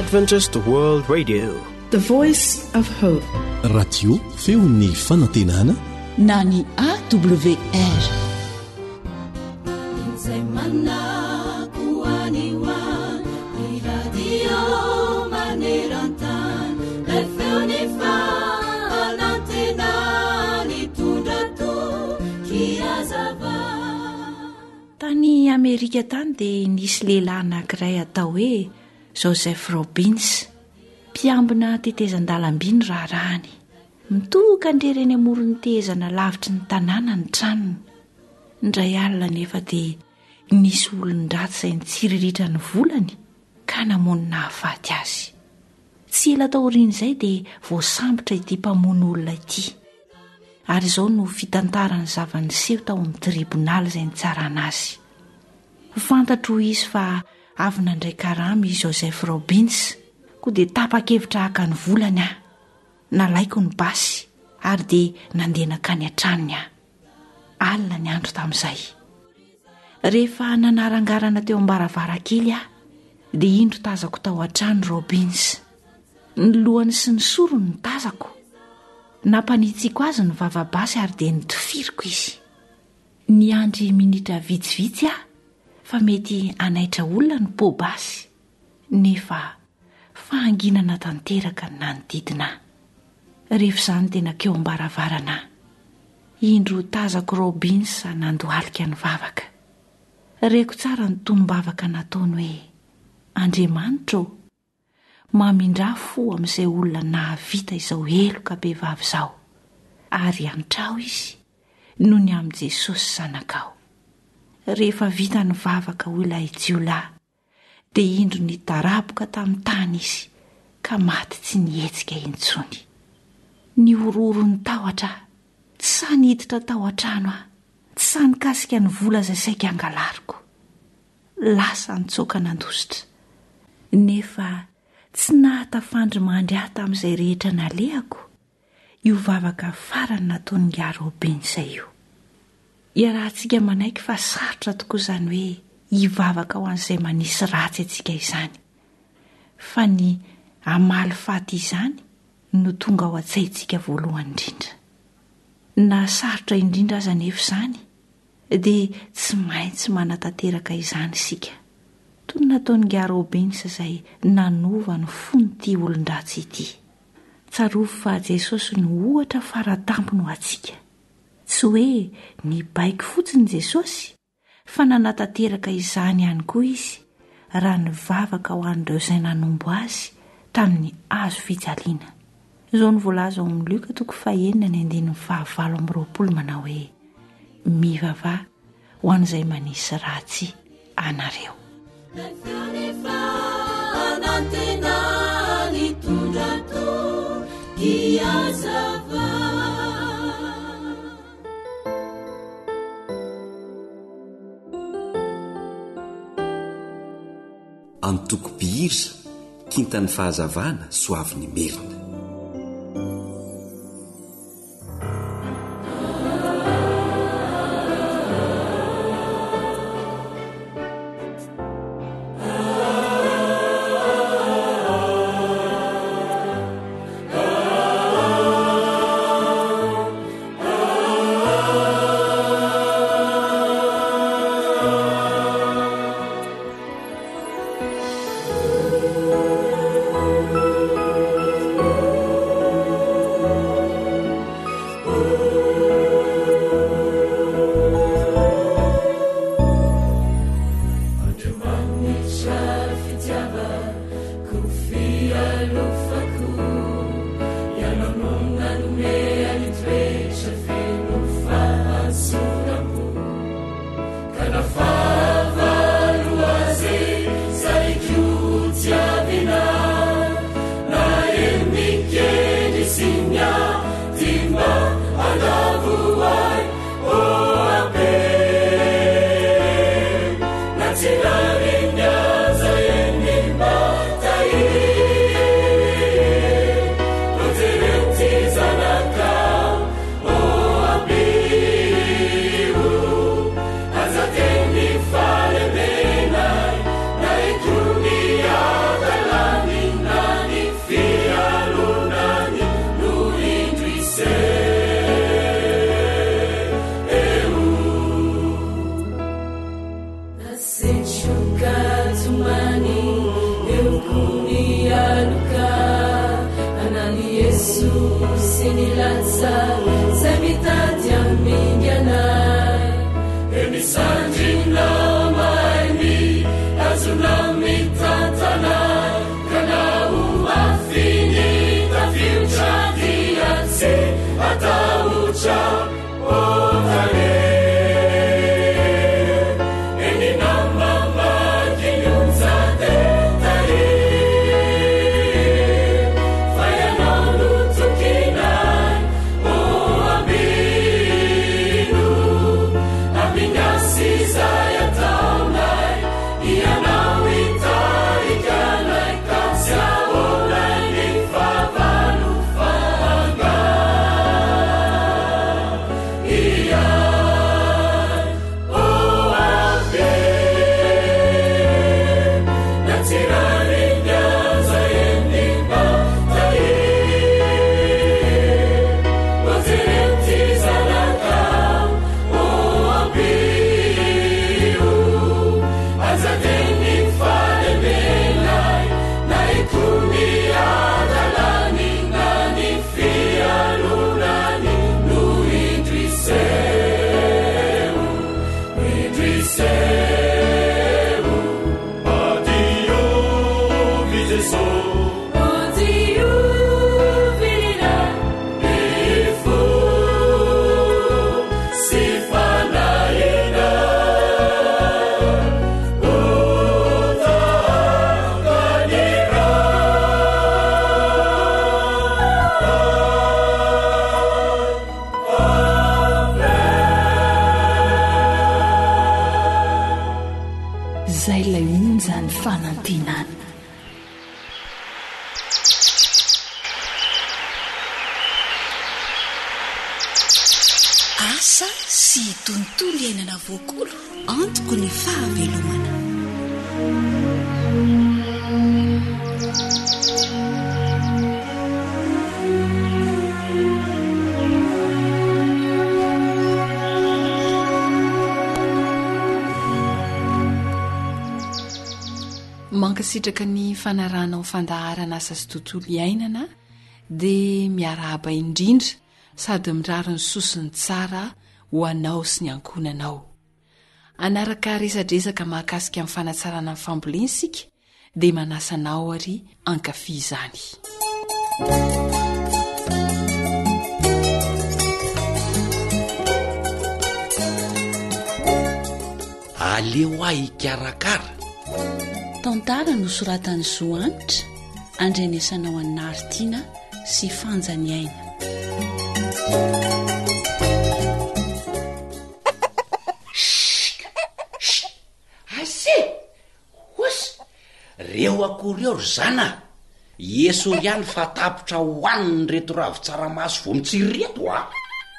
Adventist World Radio. The Voice of Hope. Radio feon'ny fanantenana na ny AWR. Izay manako any ho any, ny radio maneran-tany, ilay feon'ny fanantenana nitondra toky hazava. Tany Amerika tany dia nisy lehilahy anankiray atao hoe Joseph Robbins, mpiambina tetezan-dalamby ny raharahany. Mitokan-drery eny amoron'ny tehezana lavitry ny tanàna ny tranony. Indray alina anefa dia nisy olon-dratsy izay nitsiriritra ny volany ka namono nahafaty azy. Tsy ela taorian'izay dia voasambotra ity mpamono olona ity. Ary izao no fitantarany zava-niseho tao amin'ny tribonaly izay nitsarana azy. Fantatro hoy izy fa avy nandray karama i Joseph Robbins, koa dia tapa-kevitra haka ny volany aho. Nalaiko ny basy ary dia nandeha nankany an-tranony aho. Alina ny andro tamin'izay. Rehefa nanarangarana teo am-baravarankely aho dia indro tazako tao an-trano Robbins. Ny lohany sy ny sorony no tazako. Nampanitsiako azy ny vava-basy ary dia notifiriko izy. Niandry minitra vitsivitsy aho fa mety hanaitra olona ny poa-basy, nefa fahanginana tanteraka ny nanodidina ahy. Rehefa izany dia nankeo am-baravarana aho. Indro tazako Robbins nandohalika nivavaka. Reko tsara ny tonom-bavaka nataony hoe, Andriamanitra ô! Mamindrà fo amin'izay olona nahavita izao heloka bevava izao, ary iantrao izy noho ny amin'i Jesosy Zanakao. Rehefa vita ny vavaka hoy ilay jiolahy, dia indro nidaraboka tamin'ny tany izy ka maty tsy nihetsika intsony. Nihorohoro ny tahotra aho, tsy sahy niditra tao an-trano aho, tsy sahy nikasika ny vola izay saika hangalariko. Lasa nitsoaka nandositra. Nefa tsy nahatafandry mandry ahy tamin'izay rehetra nalehako io vavaka farany nataon'ingahy Robbins io. Iarahantsika manaiky fa sarotra tokoa izany hoe hivavaka ho an'izay manisy ratsy antsika izany. Fa ny hamaly faty izany no tonga ao an-tsaintsika voalohany indrindra. Na sarotra indrindra aza anefa izany dia tsy maintsy manatanteraka izany isika. Toy ny nataon'ingahy Robbins izay nanova ny fon'ity olon-dratsy ity. Tsarovy fa Jesosy no ohatra faratampony ho antsika. Tsy hoe nibaiko fotsiny Jesosy fa nanatanteraka izany ihany koa Izy raha nivavaka ho an'ireo izay nanombo Azy tamin'ny hazo fijaliana. Izao no voalaza ao amin'ny Lioka toko fahenina ny andininy fahavalo amby 20 manao hoe, Mivavaha ho an'izay manisy ratsy anareo. Antoko mpihira, Kintan'ny Fahazavana, Soavinimerina. Izay mitady hamingana Eny sandrinao mahay mihazona mitantana Ka na ho mafy ny tafiotra dia tsy hatahotra Oh tale Eny namamaky ny onja dia tahiry Fa ianao no tokinay Oh ambino Ambinasy izay ataonay Ianao hitarika anay Ka tsy ahoanay ny fahavalo Fa angaha ihany Oh avy Na tsy rariny aza eny mba tahiry Mba jereo ty zanakao Oh ampio Aza adino ny fahalemenay Na itony hadalany na ny fialonany No indro iseho Indro iseho Adiovy Jeso Adiovy ny fo sy fanahiana Ho tahaka ny ra Zay ilay onjan'ny fanantenana. Asa sy tontolo iainana voakolo antoko ny fahavelomana. Mankasitraka ny fanarahanao fandaharana asa sy tontolo iainana dia miarahaba indrindra sady mirary ny soa sy ny tsara ho anao sy ny ankohonanao. Hanaraka resadresaka mahakasika ny fanatsarana ny fambolena isika dia manasa anao ary hankafy izany. Aleo ahy hikarakara. Tantara nosoratan'i Zo Hanitra, andrenesanao an'i Naritina sy Fanja Niaina. Chut! Chut! Assez! Hos! Reo akoho reo ry zana! Esory ihany fa tapitra hohaniny reto ravin-tsaramaso vao mitsiry reto a!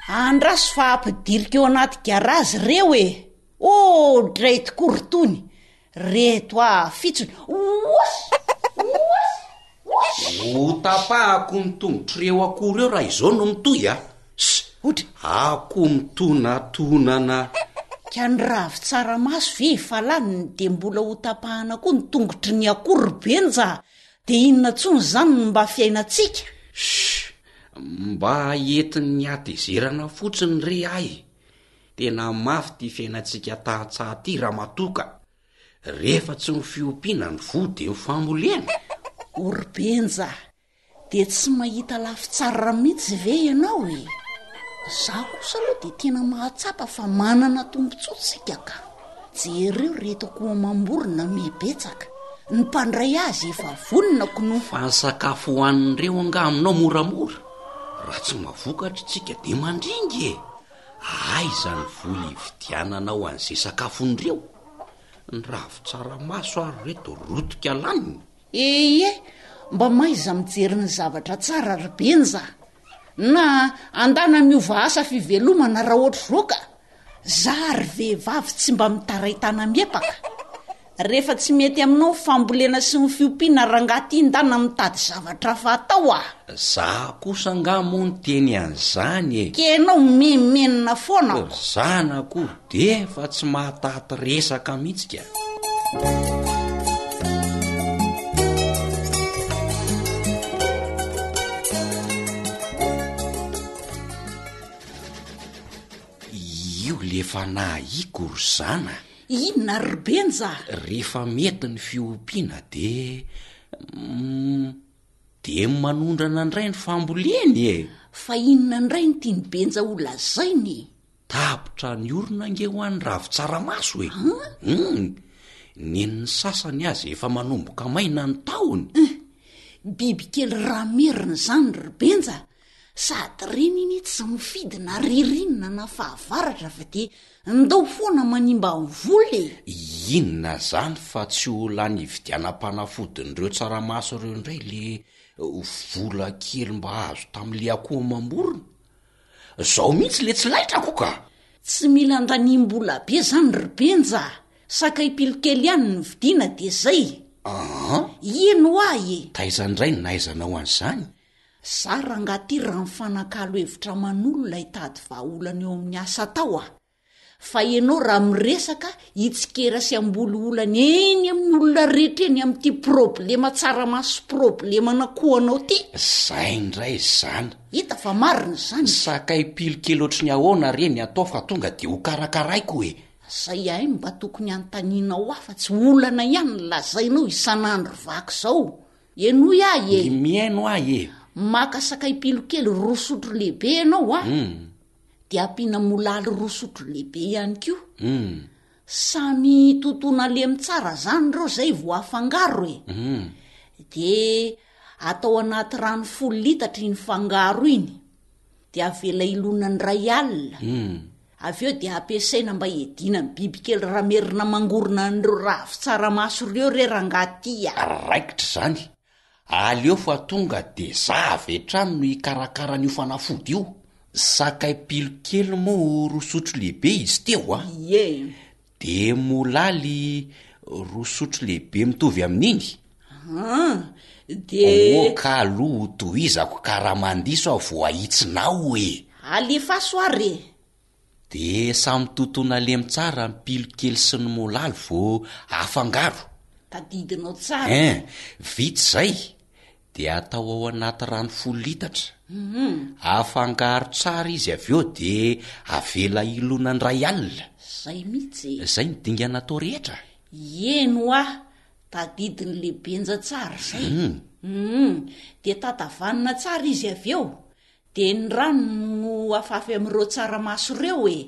Andraso fa ampidiriko eo anaty garazy reo e! Oh dray tokoa ry tony! Reto afitsony! Oas! Oas! Oas! Ho tapahako ny tongotr'ireo akoho ireo raha izao no mitohy a! Ss! Otra! Akoho mitonatonana! Ka ny ravin-tsaramaso ve efa laniny dia mbola ho tapahana koa ny tongotry ny akoho ry Benja a! Dia inona intsony izany no mba fiainantsika? Ss! Mba entin'ny hatezerana fotsiny re ahy e! Tena mafy ty fiainantsika tantsaha ty ramatoa ka! Rehefa tsy ny fiompiana ny voa dia ny fambolena. O ry Benja, dia tsy mahita lafy tsara mihitsy ve ianao e? Za kosa aloha dia tena mahatsapa fa manana tombontsoa tsika ka! Jereo ireto akoho amam-borona miha-betsaka, ny mpandray azy efa vonona k'no. Fa ny sakafo hohanin'ireo angaha aminao moramora? Raha tsy mahavokatra tsika dia mandringa e! Aiza ny vola hividiananao an'izay sakafon'ireo? Ny ravin-tsaramaso ary reto rotika laniny. Eie, mba mahaiza mijery ny zavatra tsara ry Benja a! Na andana miova asa fivelomana raha ohatr'izao ka! Za ry vehivavy tsy mba mitaray tana-miepaka. Rehefa tsy mety aminao ny fambolena sy ny fiompiana rangahy ty ndana mitady zavatra hafa atao a! Za kosa angaha moa niteny an'izany e! K'enao mimenomenona foana ko! Ry zanako defa tsy mahataty resaka mihitsy ka! Io le efa nahahiko ry zana. Inona ry Benja? Rehefa mety ny fiompiana de mm de manondrana indray ny fambolena e! Fa inona indray no tian'i Benja ho lazaina e? Tapitra ny orona ange ho an'ny ravin-tsaramaso e! Hum! Nen'ny sasany aza efa manomboka maina ny tahony. Hum! Bibikely ramerina izany ry Benja, sady ireny anie tsy mifidy na ririnina na fahavaratra fa dia ndao foana manimba ny vola e! Inona izany fa tsy ho lany hividianam-panafodin'ireo tsaramaso ireo indray le vola kely mba azo tamin'le akoho amam-borona? Zao mihitsy le tsy laitrako ka! Tsy mila andaniam-bola be zany ry Benja a! Sakay pilo kely ihany no vidiana dia zay! An! Eny hoa e! Taiza indray no nahaizanao an'izany? Za rangahy ty raha mifanakalo hevitra aman'olona hitady vahaolana eo amin'ny asa atao a! Fa ianao raha miresaka hitsikera sy hamboly olana eny amin'ny olona rehetra eny amin'ity problema tsaramaso sy probleman'akohonao ty. Zay indray zany. Hita fa marina izany. Sakay pilo kely ohatry ny ahoana re ny atao fa tonga dia ho karakaraiko e. Zay ahay mba tokony hanontanianao ahy fa tsy olana ihany ny lazainao isan'andro vaky izao. Henoy ahy e. Ny mihaino ahy e. Maka sakay pilo kely roa sotro lehibe ianao a. Dia ampiana molaly roa sotro lehibe ihany koa. Samy totoina lemy tsara zany ireo zay vao afangaro e. Dia atao anaty rano folo litatra iny fangaro iny. Dia avela hilona ny iray alina. Avy eo dia ampiasaina mba hiadiana ny bibikely ramerina mangorona an'ireo ravin-tsaramaso ireo re rangahy ty a! Raikitra izany. Aleo fa tonga de za avy hatrany no hikarakara an'io fanafody io. Sakay pilo kely moa roa sotro lehibe izy teo a! Ie. De molaly roa sotro lehibe mitovy amin'iny? An! De. Ok aloha ho tohizako ka raha mandiso aho vao ahitsinao e! Alefaso ary e! De samy totoina lemy tsara ny pilo kely sy ny molaly vao afangaro. Tadidinao tsara. Hein, vita izay de atao ao anaty rano folo litatra. Afangaro tsara izy avy eo de avela hilona indray alina. Zay mihitsy e. Zay ny dingana atao rehetra. Eny hoa, tadidin'i Lebenja tsara izay. Hum, de tatavanina tsara izy avy eo. Dia ny rano no afafy amin'ireo tsaramaso ireo e!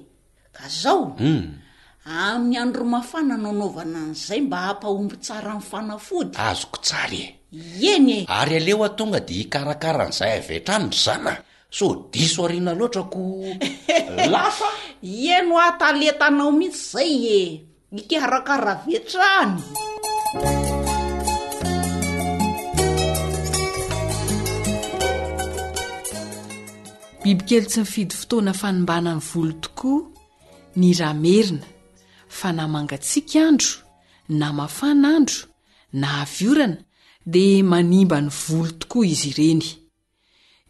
Ka zao, amin'ny andro mafana no anaovana an'izay mba hampahomby tsara ny fanafody. Azoko tsara e! Eny e! Ary aleo aho tonga dia hikarakara an'izay avy hatrany ry zana, sao diso aoriana loatra ko lasa! Eny hoa talentanao mihitsy izay e! Mikarakara avy hatrany. Bibikely tsy mifidy fotoana fanimbana ny volo tokoa ny ramerina fa na mangatsiaka andro na mafana andro na avy orana dia manimba ny volo tokoa izy ireny.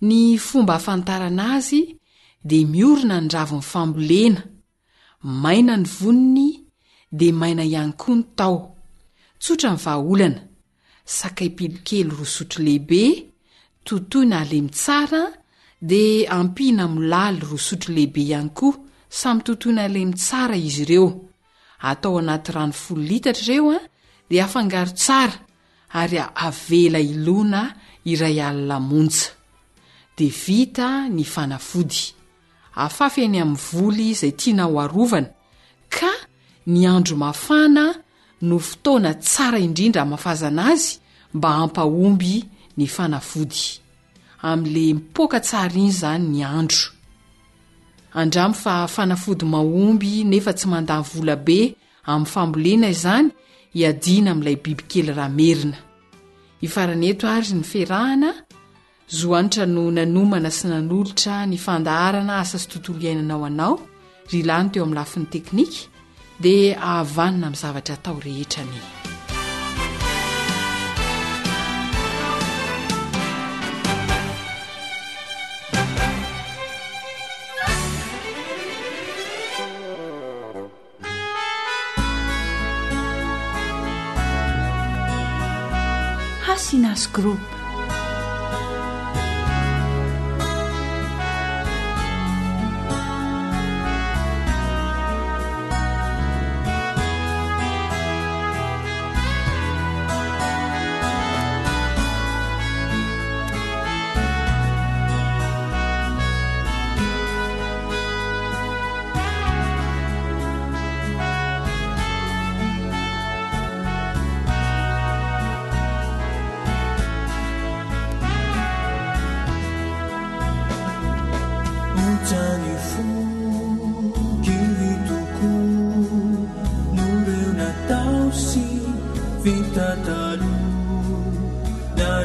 Ny fomba ahafantarana azy dia miorina ny ravin'ny fambolena, maina ny voniny dia maina ihany koa ny taho. Tsotra ny vahaolana, sakay pilokely roa sotro lehibe, totoina halemy tsara dia ampiana molaly roa sotro lehibe ihany koa, samy totoina halemy tsara izy ireo. Atao anaty rano folo litatra ireo dia afangaro tsara ary avela hilona iray alina monja. Dia vita ny fanafody. Afafy eny amin'ny voly izay tiana ho arovana, ka ny andro mafana no fotoana tsara indrindra hamafazana azy mba hampahomby ny fanafody. Amin'ilay mipoaka tsara iny izany ny andro. Andramo fa fanafody mahomby nefa tsy mandany vola be Amin'ny fambolena izany, hiadiana amin'ilay bibikely ramerina. Hifarana eto ary ny ferahana, Zo Hanitra no nanomana sy nanolotra ny fandaharana asa sy tontolo iainana ho anao, ry lany teo amin'ny lafiny teknika, dia ahavanona amin'ny zavatra atao rehetra anie. Hasinas Group.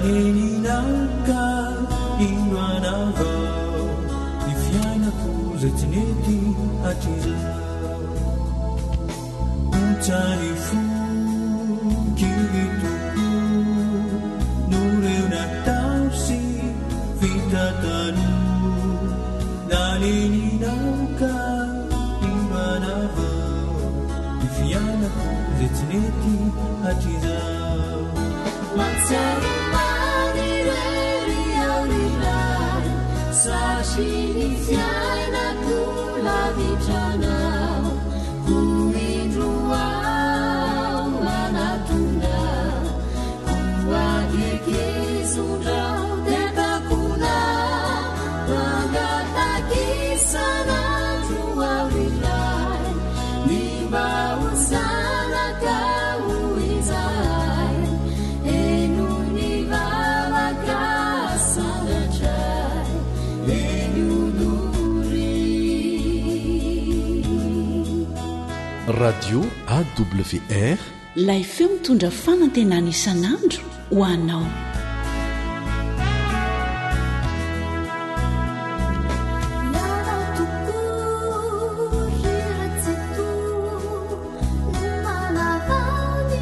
Naneninaka ino anavao ny fiainako zay tsy nety hatrizao. Ontsa ny fo kivy tokoa noho reo natao sy vita taloha. Naneninaka ino anavao ny fiainako zay tsy nety hatrizao. Mahatsiaro manirery aho ry Ray satria ny fiainako lavitra anao koa indro aho manatona koa akekezondrao dia takona mangataka isan'andro aho ry Ray ny mba ho zanakao izahay henoy ny vavaka asandratra eny odory. Radio AWR. Ilay feo mitondra fanantenana isan'andro ho anao. Ianao tokoa ry Ratsitoha no manavao ny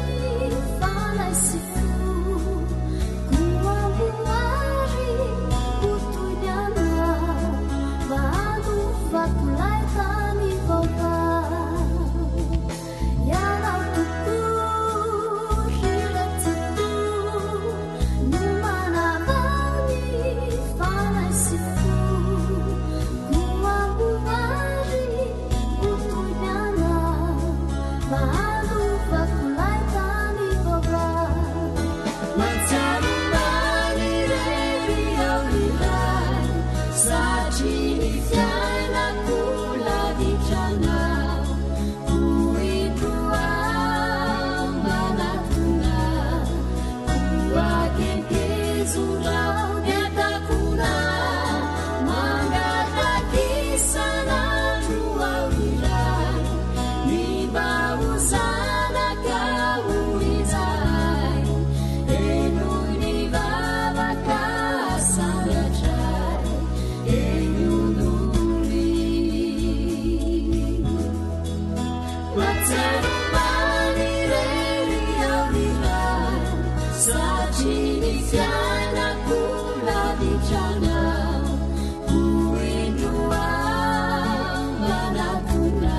fanahy sy fo koa amboary ho toy ny anao mba handovako ilay tany vaovao. Ianao tokoa ry Ratsitoha no manavao ny fanahy sy fo koa amboary ho toy ny anao mba handovako ilay tany vaovao. Mahatsiaro manirery aho ry Ray satria ny fiainako lavitra anao koa indro aho manatona koa akenkezondrao dia takona mangataka isan'andro aho ry Ray ny mba ho zanakao izahay henoy ny vavaka asandratra eny odory. Mahatsiaro manirery aho ry Ray satria ny fiainako lavitra anao koa indro aho manatona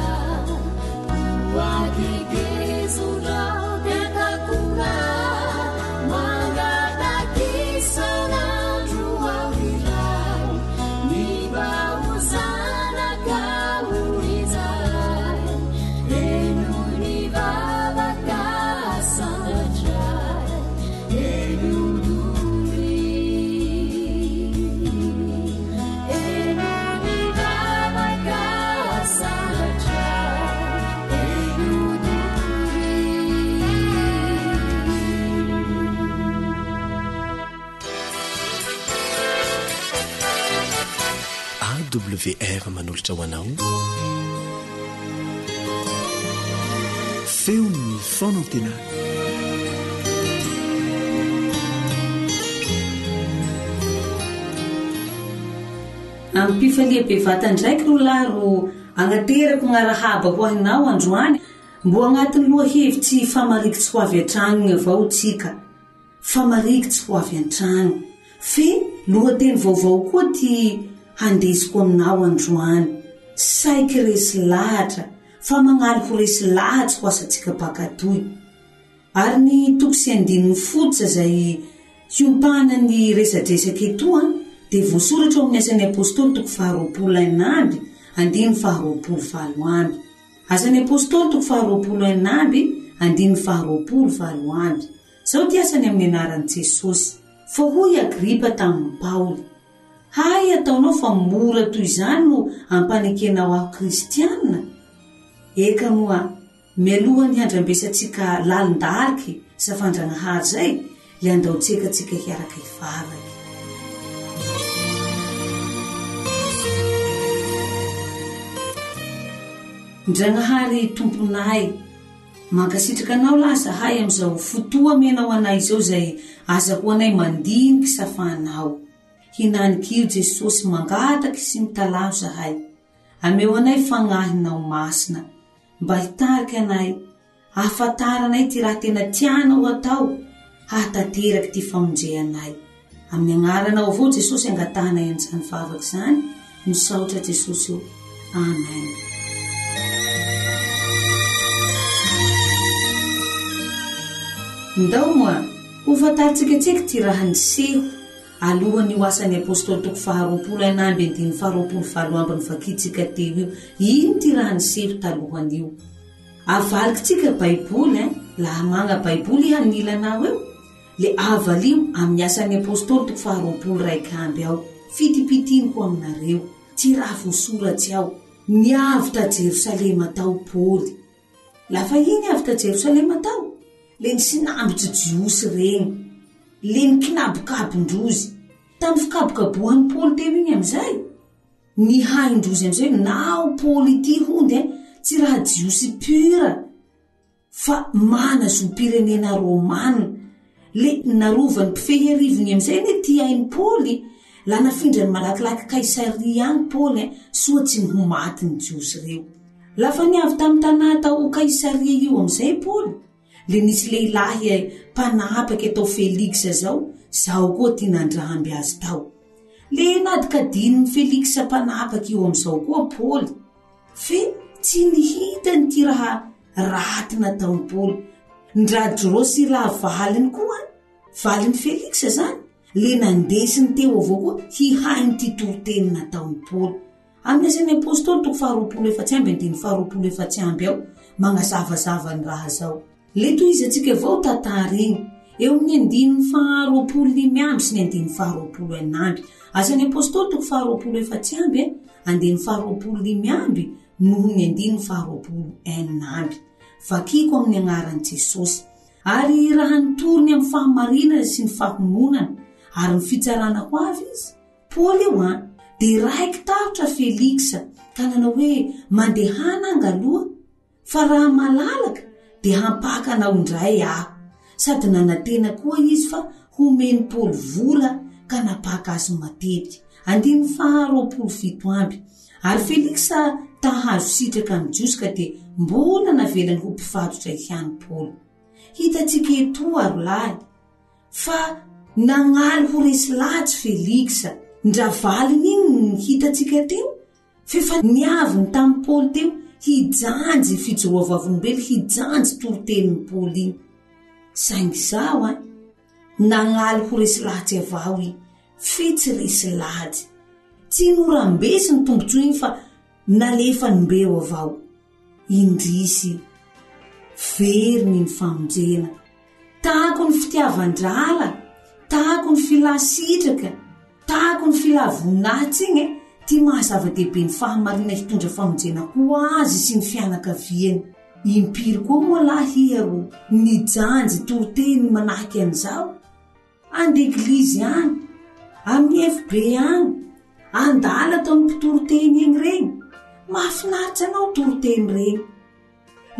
koa akekezondrao dia takona mangataka isan'andro aho ry Ray ny mba ho zanakao izahay henoy ny vavaka asandratra eny odory henoy ny vavaka asandratra eny odory. AWR manolotra ho anao Feon'ny fanantenana. Amim-pifalia bevata ndraiky ro lahy ro agnaterako gn'arahaba ho ahinao androany mbo agnatin'ny lohahevitsy famariky tsy ho avy an-tragnogny avao tsika. Fa mariky tsy ho avy an-tragno. Fe lohateny vaovao koa ty handesiko aminao androany. Saiky resy lahatra fa magnaly ho resy lahatsy ho asantsika mpankatoy. Ary ny toko sy andininy fototra izay hiompahana ny resadresaka etoa dia voasoratra ao amin'ny Asan'ny Apostoly toko faharoapolo enina amby, andininy faharoapolo valo amby. Asan'ny Apostoly toko faharoapolo enina amby, andininy faharoapolo valo amby. Izao ty asany amin'ny anaran'i Jesosy. Fa hoy Agripa tamin'i Paoly, Hay ataonao fa mora toy izany no ampanekenao ahy kristiana? Eka moa, mialohan'ny handrambesantsika lalin-dariky Zafandragnahary izay, le andao tseka tsika hiaraka hivavaky. Ndragnahary Tomponay. Mankasitraka Anao lahy zahay amin'izao fotoa amenao anay izao izay azahoanay mandiniky safanao. Hinanik'io Jesosy mangataky sy mitalaho zahay. Ameo anay Fagnahinao Masina mba hitarika anay Ahafantaranay ty raha tena tianao hatao hahatanteraky ty famonjeanay. Amin'ny agnaranao avao Jesosy angatahanay an'izany vavaka izany, misaotra Jesosy o. Amen. Ndao moa ho fantarintsika tseky ty raha niseho alohan'io asan'ny apostoly toko faharoapolo enamby andininy faharoapolo valo amby novakintsika teo io. Ino ty raha niseho talohan'io? Avalikintsika baiboly ein, laha magna baiboly iha agnilanao eo, le avalio amin'ny Asan'ny Apostoly toko faha 21 ao, fitipitiniko aminareo, ty raha voasoratsy ao, niavy ta Jerosalema tao Paoly. Lafa i niavy ta Jerosalema tao, le nisinambotry Jiosy regny, le nikinabokabon-drozy. Tamy fikabokabohan'i Paoly teo igny amizay, Ny hain-drozy amizay hoe naho Paoly ity hondy eh, tsy raha jiosy pur fa mana zom-pirenena romana. Le narovan'ny mpifehy arivony amizay anie ty ain'i Paoly, la nafindrany malakilaky Kaisaria agny Paoly eh, soa tsy ny ho maty ny jiosy reo. Lafa niavy tamy tanà tao Kaisaria io amizay Paoly, le nisy lehilahy eh, mpanapaky atao Feliksa zao, zao koa ty nandramby azy tao. Le nadikadinin'i Feliksa mpanapaka io amin'izao koa Paoly, fe tsy nihitany ity raha raty nataon'i Paoly. Ndra Drosila valiny koa, valin'i Feliksa zany, le nandesiny teo avao koa hihaino ity toriteny nataon'i Paoly. Amin'ny Asan'ny Apostoly toko faharoapolo efatsy amby andininy faharoapolo efatsy amby ao, magnazavazava ny raha zao. Le tohizantsika avao tantara igny, eo amin'ny andininy faha 25 sy ny andininy faha 26. Asan'ny Apostoly toko faha 24 e, andininy faha 25 noho ny andininy faha 26. Vakiko amin'ny agnaran'i Jesosy. Ary raha nitory ny amin'ny fahamarinana sy ny fahononana ary ny fitsarana ho avy izy, Paoly io an, dia raiki-tahotra Feliksa ka nanao hoe, Mandehana angaloha, Fa raha malalaka dia hampaka anao indray aho. Sady nanantena koa izy fa homen'i Paoly vola ka nampaka azy matetika. Andininy faha 27. Ary Feliksa ta hahazo sitraka amin'ny Jiosy ka dia mbola navelany ho mpifatotra ihany Paoly. Hitantsika etoa, ry lahy, fa nagnaly ho resy lahatsy Feliksa. Ndra valiny iny ny hitantsika teo F'efa niaviny tamin'i Paoly teo hijanjy fijoroa vavolombelo hijanjy toritenin'i Paoly iny. Saingy izaho an, nagnaly ho resy lahatsy avao i, fe tsy resy lahatsy. Tsy norambesy ny tombotsoa iny fa nalefany mbeo avao. Indrisy, very ny famonjena. Tahako ny fitiavan-drala, tahako ny filà sitraka, tahako ny filà voninahitsy igny e, ty maha zava-dehibe ny fahamarina hitondra famonjena ho azy sy ny fianakaviany. Impiry koa moa lahy iha ro nijanjy toriteny manahaky an'izao? An-deglizy agny, amin'ny FB agny, an-dala ataon'ny mpitoriteny egny regny. Mahafinaritsy anao toriteny regny.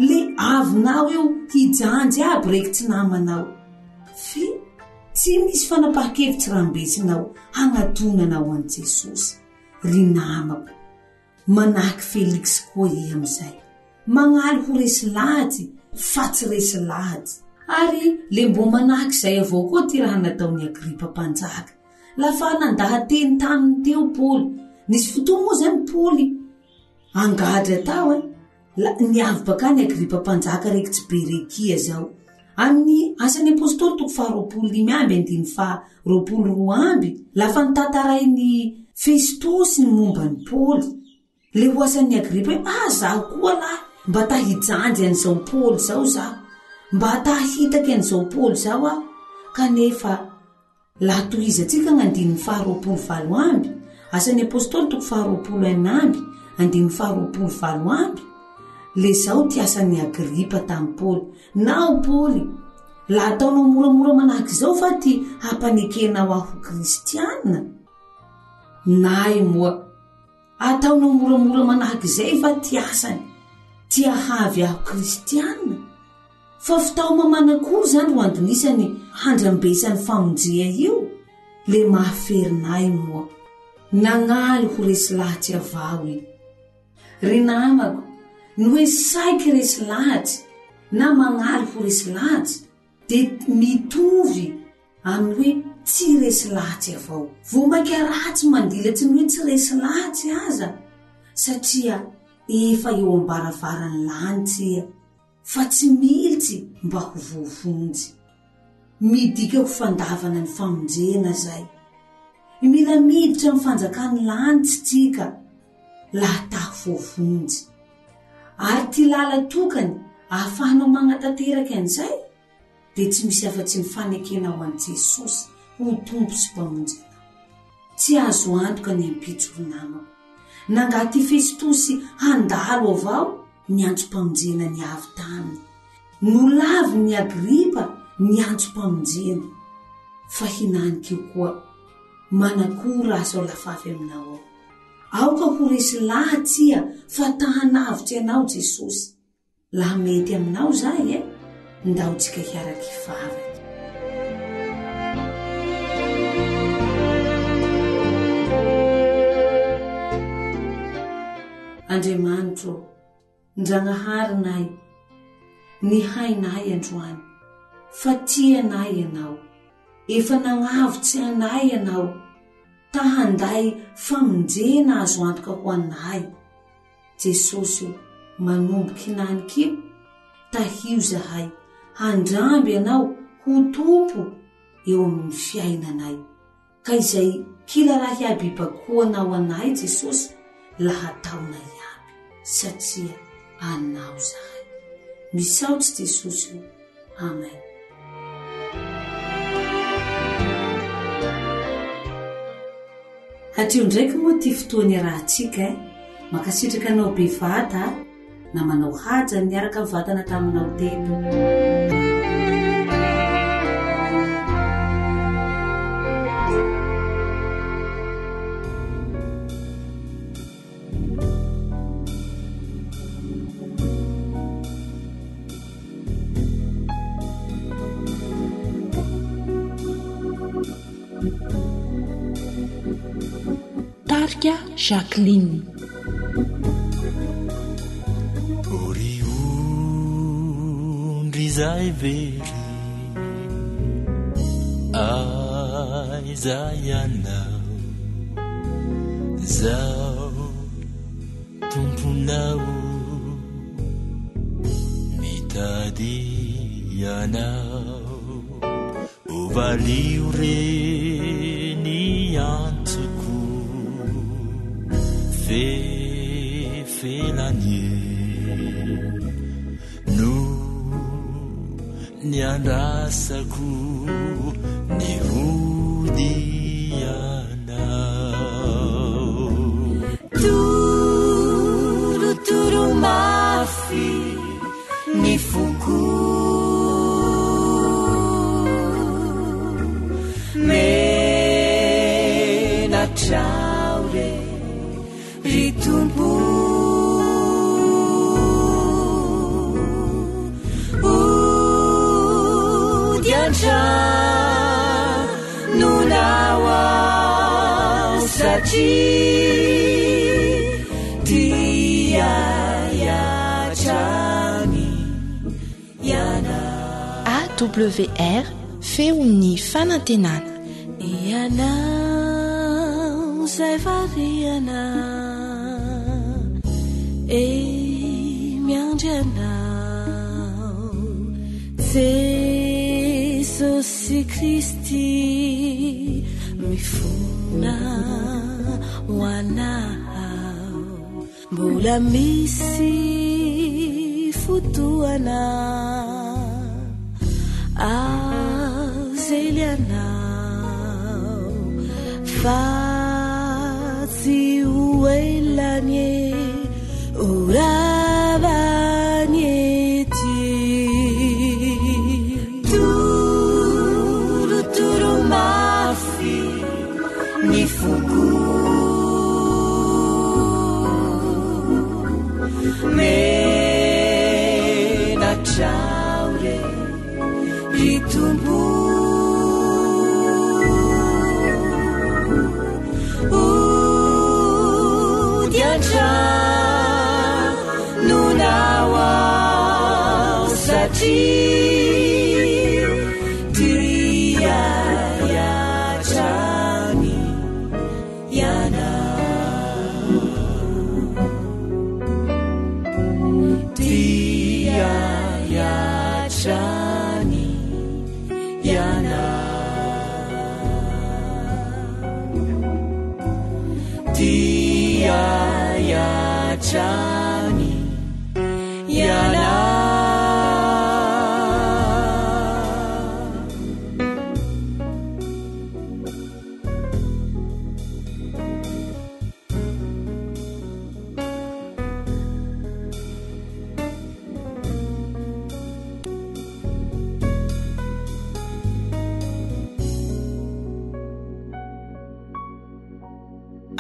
Le avinao eo hijanjy aby reky tsy namanao. Fe tsy misy fanapaha-kevitsy rambesinao hagnatonanao an'i Jesosy. Ry namako, manahaky Felix koa iha amizay. Magnaly ho resy lahatsy fa tsy resy lahatsy. Ary le mbô manahaky zay avao koa ty raha nataon'i Agripa mpanjaka. Lafa nandaha-teny taminy teo Paoly. Nisy fotoa moa zany Paoly angadra tao e. La, niavy bakany Agripa mpanjaka rekitsy Berekia zao. Amin'ny Asan'ny Apostoly toko faha 25 andininy faha 22, lafa notantarain'i Festosy ny momba an'i Paoly, le ho asan'i Agripa hoe, Ah, zaho koa lahy, mba ta hijanjy an'izao Paoly zao zaho, mba ta hahitaky an'izao Paoly zao aho. Kanefa. Laha tohizantsika ny andininy faha 28, Asan'ny Apostoly toko faha 21, andininy faha 28, le zao ty asan'i Agripa tamin'i Paoly, Naho Paoly, laha ataonao moramora manahaky izao va ty hampanekenao ahy ho kristiana? Nay moa, ataonao moramora manahaky izay va ty asany, ty hahavy ahy ho kristiana? Fa fitaoma manakory zany ro andonisany handrambesany famonjea io? Le mahaferinay moa. Nagnaly ho resy lahatsy avao i. Ry namako, ny hoe saiky resy lahatsy na magnaly ho resy lahatsy dia mitovy amin'ny hoe tsy resy lahatsy avao. Vao mainka ratsy mandilatsy ny hoe tsy resy lahatsy aza satria efa eo am-baravaran'ny lanitra iha fa tsy militsy mba ho voavonjy. Midika ho fandavana ny famonjena izay. Mila miditra amin'ny fanjakan'ny lanitra tsika laha ta ho voavonjy. Ary ity lala tokany ahafahanao magnatanteraka an'izay dia tsy misy afa-tsy ny fanekenao an'i Jesosy ho Tompo sy Mpamonjy anao. Tsy azo antoka ny ampitso ry namako. Nangaha ty Festosy handalo avao ny antsom-pamonjena niavy taminy. Nolavin'i Agripa ny antsom-pamonjena. Fa hinanik'io koa, manakory raha sao lafavy aminao ao. Aoka ho resy lahatsy iha fa ta hanavotsy anao Jesosy. Laha mety aminao zay e, ndao tsika hiaraky hivavaky. Andriamanitro ô, Ndragnaharinay, nihainay androany, fa tia anay Ianao, efa nagnavotsy anay Ianao, ta handay famonjena azo antoka ho anay. Jesosy o, manomboka hinanik'io, tahio zahay, handramby Anao ho Tompo eo amin'ny fiainanay. Ka izay kila raha iaby ibakoanao anay Jesosy, laha ataonay iaby, satria Anao zahay. Misaotsy Jesosy o. Amen. Hatreo ndraiky moa ty fotoa niarahantsika eh. Mankasitraka anao be vata a, namanao Haja niaraka nivatana taminao teto. Tarika Jacqueline. O ry ondry izay very, aiza ianao? Zaho Tomponao mitady anao. O valio re ny antsoko fefelanie no niandrasako ny hodianao. Torotoro mafy ny foko Menatra aho re ry Tompo Hody an-tranonao aho satria tia ahy hatrany ianao. AWR, Feon'ny fanantenana. Ianao izay variana e miandry anao Jesosy Kristy mifona ho anao Mbola misy fotoana azely anao fa tsy ho ela anie ho rava ny ety. Torotoro mafy ny foko menatra aho re. Satria tia ahy hatrany Ianao. Tia ahy hatrany Ianao. Tia ahy hatrany Ianao.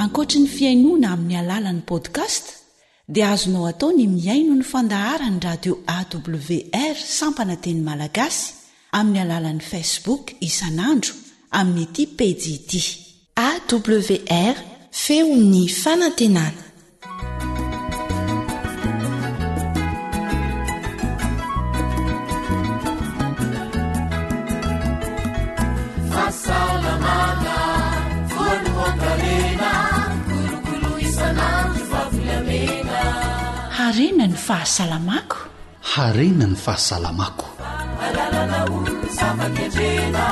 Ankoatry ny fihainoana amin'ny alalan'ny podcast dia azonao atao ny mihaino ny fandaharan'ny radio AWR sampana teny malagasy amin'ny alalan'ny Facebook isan'andro amin'ity pejy ity. AWR, Feon'ny fanantenana. Fahasalamana, voalohan-karena, kolokolo isan'andro fa volamena. Harena ny fahasalamako. Harena ny fahasalamako. Alalana ho zava-kendrena.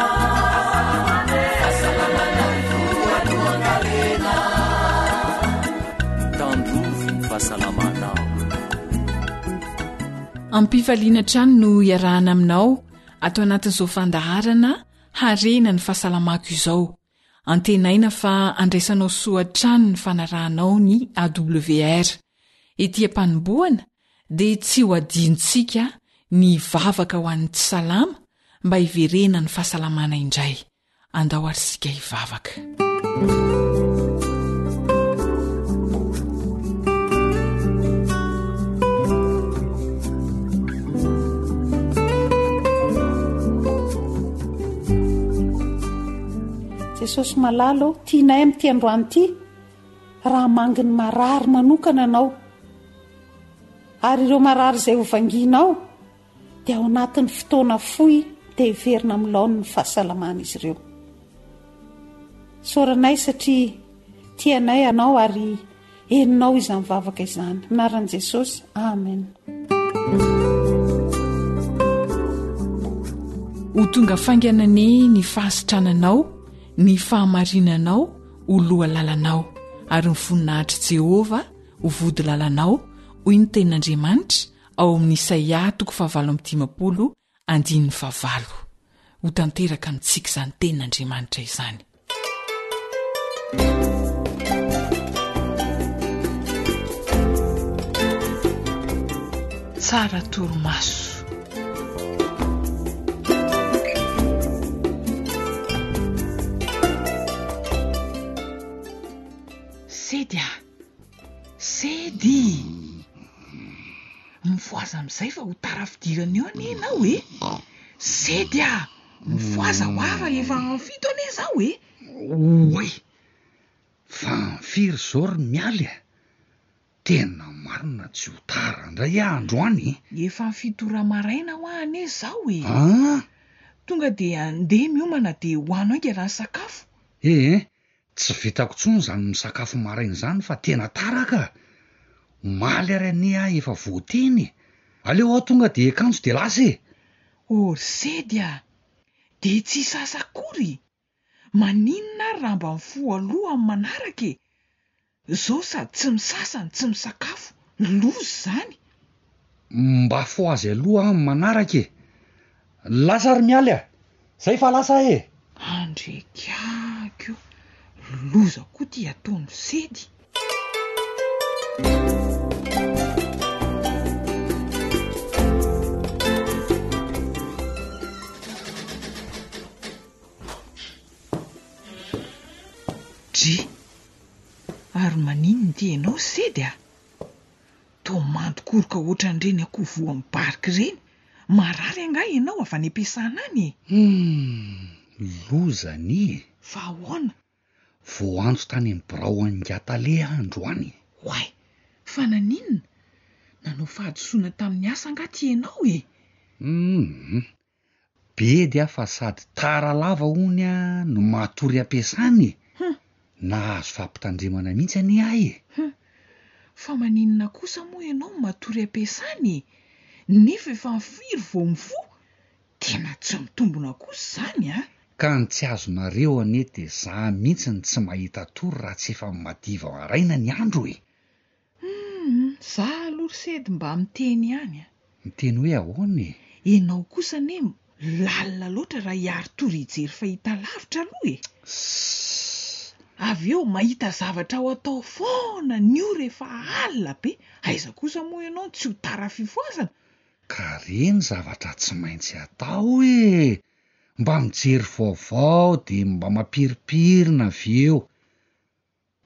Fahasalamana voalohan-karena. Tandrovy ny fahasalamanao. Am-pifaliana hatrany no iarahana aminao ato anatin'izao fandaharana Harena ny fahasalamako izao. Antenaina fa andraisanao soa hatrany ny fanarahanao ny AWR. Ety am-panombohana dia tsy ho adinontsika ny hivavaka ho an'ny tsy salama mba hiverenan'ny fahasalamana indray. Andao ary isika hivavaka. Jesosy malala ô, tianay amin'ity androany ity raha hamangy ny marary manokana Anao. Ary ireo marary izay ho vangianao dia ao anatin'ny fotoana fohy dia hiverina amin'ny laoniny ny fahasalaman'izy ireo. Isaoranay satria tianay Anao ary henonao izany vavaka izany. Anaran'i Jesosy, amen. Ho tonga faingana anie ny fahasitrananao, ny fahamarinanao ho loha lalanao, ary ny voninahitr'i Jehovah ho vody lalanao, hoy ny Tenin'Andriamanitra ao amin'ny Isaia toko fahavalo amby dimampolo andininy fahavalo. Ho tanteraka amintsika izany Tenin'Andriamanitra izany. Tsara torimaso. Sedy a! Sedy! Mifohaza amin'izay fa ho tara fidirana eo anie ianao e! Sedy a! Mifohaza ho ahy fa efa en fito anie izao e! Oay! Fa en firy izao ry Mialy a? Tena marina tsy ho tara indray aho androany e! Efa en fito ora maraina hoa anie izao e! An! Tonga dia andeha miomana dia hohano haingana ny sakafo. Ee, Tsy vitako intsony izany misakafo maraina izany fa tena tara ka! Omaly ary anie aho efa voateny e! Aleo aho tonga dia hiakanjo dia lasa e! Or sedy a! Dia tsy hisasa akory? Maninona ary raha mba mifoha aloha amin'ny manaraka e! Zao sady tsy misasa no tsy misakafo, loza izany! Mba fohazy aloha aho amin'ny manaraka e! Lasa ry Mialy a! Zay fa lasa aho e! Andrekiahiko! Loza koa ty ataon'i Sedy! Dry! Ary maninona ity ianao Sedy a? Toa mandokoroka ohatran'ireny akoho voan'ny barika ireny, marary angaha ianao avy any am-piasana any e? Humm, loza anie e! Fa ahoana? Voaantso tany amin'ny birao an'ingahy tale aho androany e! Oay! Fa naninona? Nanao fahadisoana tamin'ny asa angaha ty ianao e? Hum! Bedy aho fa sady tara lava hono aho no matory am-piasana e! Hum! Nahazo fampitandremana mihitsy anie aho e! Hum! Fa maninona kosa moa ianao no matory am-piasana e? Nefa efa firy vao mifoha? Tena tsy mitombina kosa izany an! Ka ny tsy azonareo anie dia za mihitsy no tsy mahita tory raha tsy efa madiva maraina ny andro e! Humm, za aloha ry sedy mba miteny ihany a! Miteny hoe ahoana e? Enao kosa anie lalina loatra raha hiari-tory hijery fahitalavitra aloha e! Sss. Avy eo mahita zavatra ho atao foana ny ora efa alina be, aiza kosa moa ianao no tsy ho tara fifohazana? Ka reny zavatra tsy maintsy atao e! Mba mijery vaovao dia mba mampirimpirina avy eo.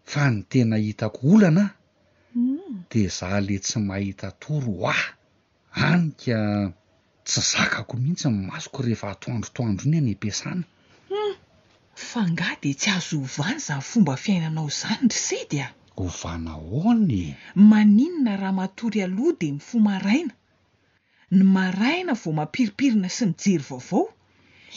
Fa ny tena hitako olana dia za le tsy mahita tory hoa! Any ka tsy zakako mihitsy ny masoko rehefa atoandrotoandro iny any am-piasana. Hum! Fa nga dia tsy azo ovana izany fomba fiainanao izany ry Sedy a! Ovana ahoana e? Maninona raha matory aloha dia mifoha maraina? Ny maraina vao mampirimpirina sy mijery vaovao.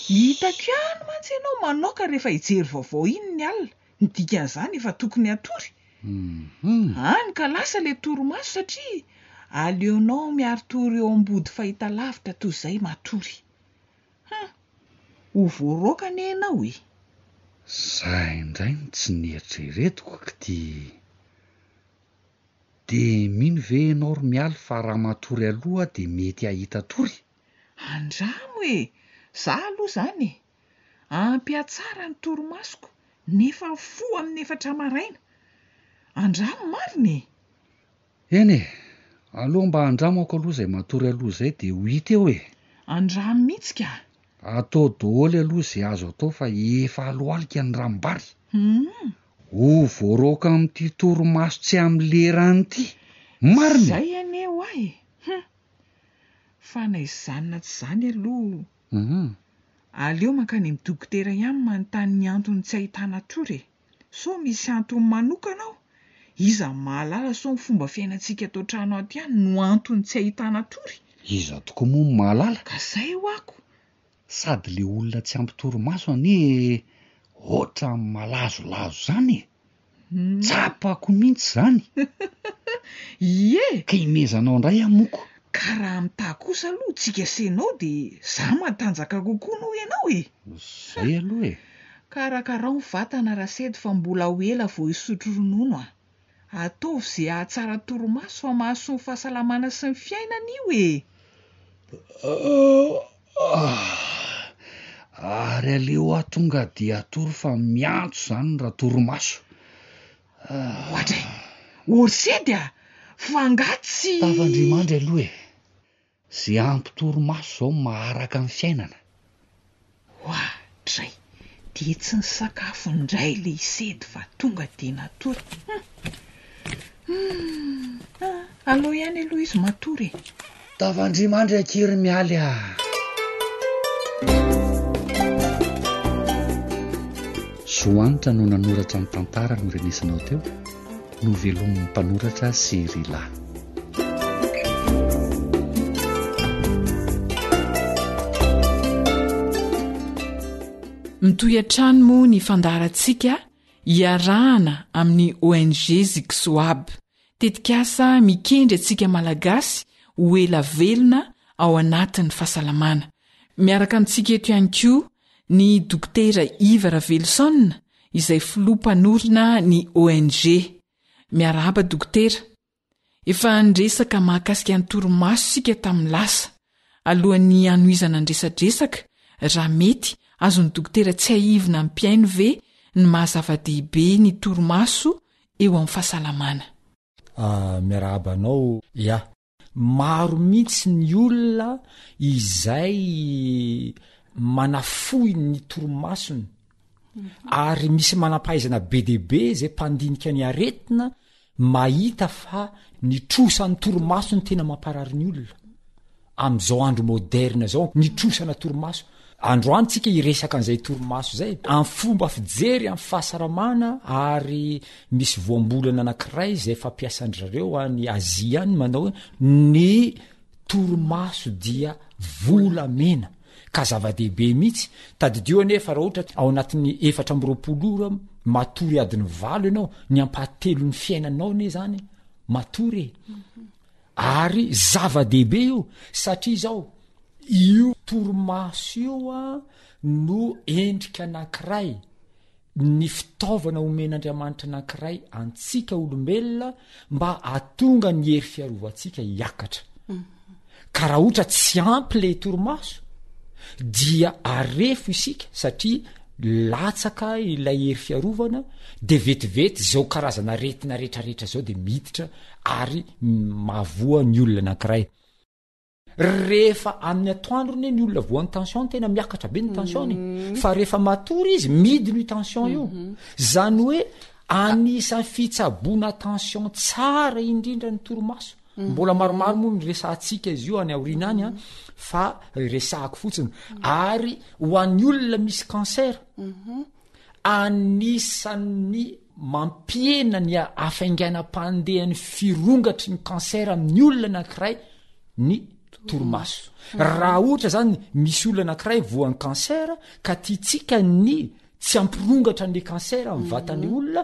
Hitako ihany mantsy ianao manaoka rehefa hijery vaovao iny ny alina, ny dikan'izany efa tokony hatory. Hany ka lasa ilay torimaso satria aleonao miari-tory eo ambody fahitalavitra toy izay matory. Hum! Ho voaroaka anie ianao e! Zay indray no tsy neritreretiko k'ty. Dia mino ve ianao ry Mialy fa raha matory aloha dia mety hahita tory? Andramo e! Za aloha izany e! Ampihatsara ny torimasoko nefa mifoha amin'ny efatra maraina. Andramo marina e! Eny e! Aleo mba andramako aloha izay matory aloha izay dia ho hita eo e! Andramo mihitsy ka! Atao daholo aloha izay azo atao fa efa alohalika ny ranombary. Hum! Ho voaroaka amin'ity torimaso tsy amin'ny lerany ity! Marina e! Izay anie hoa e! Hum! Fa na izany na tsy izany aloha, aleo mankany amin'ny dokotera ihany manontany ny antony tsy ahitana tory e! Sao misy antony manokana ao? Iza no mahalala sao ny fomba fiainantsika ato an-trano ato ihany no antony tsy ahitana tory? Iza tokoa moa no mahalala? Ka zay ho'ako! Sady le olona tsy ampy torimaso anie ohatran'ny malazolazo zany e! Tsapako mihitsy zany! Ie! Ka imezanao indray aho moko! Ka raha mitaha kosa aloha tsika sy enao de za matanjaka kokoa noho ianao e! Zay aloha e! Karakarao ny vatana Rasedy fa mbola ho ela vao hisotro ronono a! Ataovy ze hahatsara torimaso fa mahasoa ny fahasalamana sy ny fiainana io e! Ary aleo aho tonga dia hatory fa miantso izany raha torimaso. Oadray! Orsedy a! Fa angaha tsy. Tafandria-mandry aloha e! Ze ampy torimaso zao maharaka ny fiainana. Oadray! Dia tsy nisakafo indray le i Sedy fa tonga dia natory. Hum! Hum! Aleo ihany aloha izy matory e! Tafandria-mandry akia ry Mialy a! Zo Hanitra no nanoratra ny tantara norenesanao teo. Novelomin'ny mpanoratra sy ry lahy. Mitohy hatrany moa ny fandaharantsika iarahana amin'ny ONG Zixoab, tetikasa mikendry antsika Malagasy ho ela velona ao anatin'ny fahasalamana. Miaraka amintsika eto ihany koa ny Dokotera Yves Raveloson izay filoha mpanorina ny ONG. Miarahaba Dokotera. Efa niresaka mahakasika ny torimaso isika tamin'ny lasa. Alohan'ny hanohizana ny resadresaka, raha mety, azon'ny Dokotera tsiahivina amin'ny mpihaino ve ny maha zava-dehibe ny torimaso eo amin'ny fahasalamana? Miarahaba anao. Ya. Maro mihitsy ny olona izay manafohy ny torimasony ary misy manam-pahaizana be dia be izay mpandinika ny aretina mahita fa ny trosan'ny torimaso no tena mamparary ny olona. Amin'izao andro moderna izao, ny trosana torimaso. Androany tsika hiresaka an'izay torimaso izay, amin'ny fomba fijery amin'ny fahasalamana ary misy voambolana anankiray izay fampiasan-dry zareo any Azia any manao hoe ny. Torimaso dia volamena ka zava-dehibe mihitsy. Tadidio anefa raha ohatra ao anatin'ny 24 ora matory adiny valo ianao, ny ampahatelon'ny fiainanao anie zany matory e. Ary zava-dehibe io satria izao, io torimaso io a no endrika anankiray ny fitaovana omen'Andriamanitra anankiray antsika olombelona mba hahatonga ny hery fiarovantsika hiakatra. Ka raha ohatra tsy ampy le torimaso dia arefo isika satria latsaka ilay hery fiarovana de vetivety zao karazana aretina retraretra zao de miditra ary mahavoa ny olona anankiray. Rehefa amin'ny atoandro anie ny olona voan'ny tension tena miakatra be ny tension-ny mm. fa rehefa matory izy midina io tension io. Mhm. Zany hoe anisan'ny fitsaboana tension tsara indrindra ny torimaso. Mhm. Mbola maromaro moa ny resahantsika izy io any aoriana any a fa resahako fotsiny. Ary ho an'ny olona misy cancer Anisan'ny mampihena ny hafainganam-pandehan'ny firongatry ny cancer amin'ny olona anankiray ny torimaso. Raha ohatra zany misy olona anankiray voan'ny cancer ka tiantsika ny tsy hampirongatra an'le cancer amin'ny vatan'ny olona,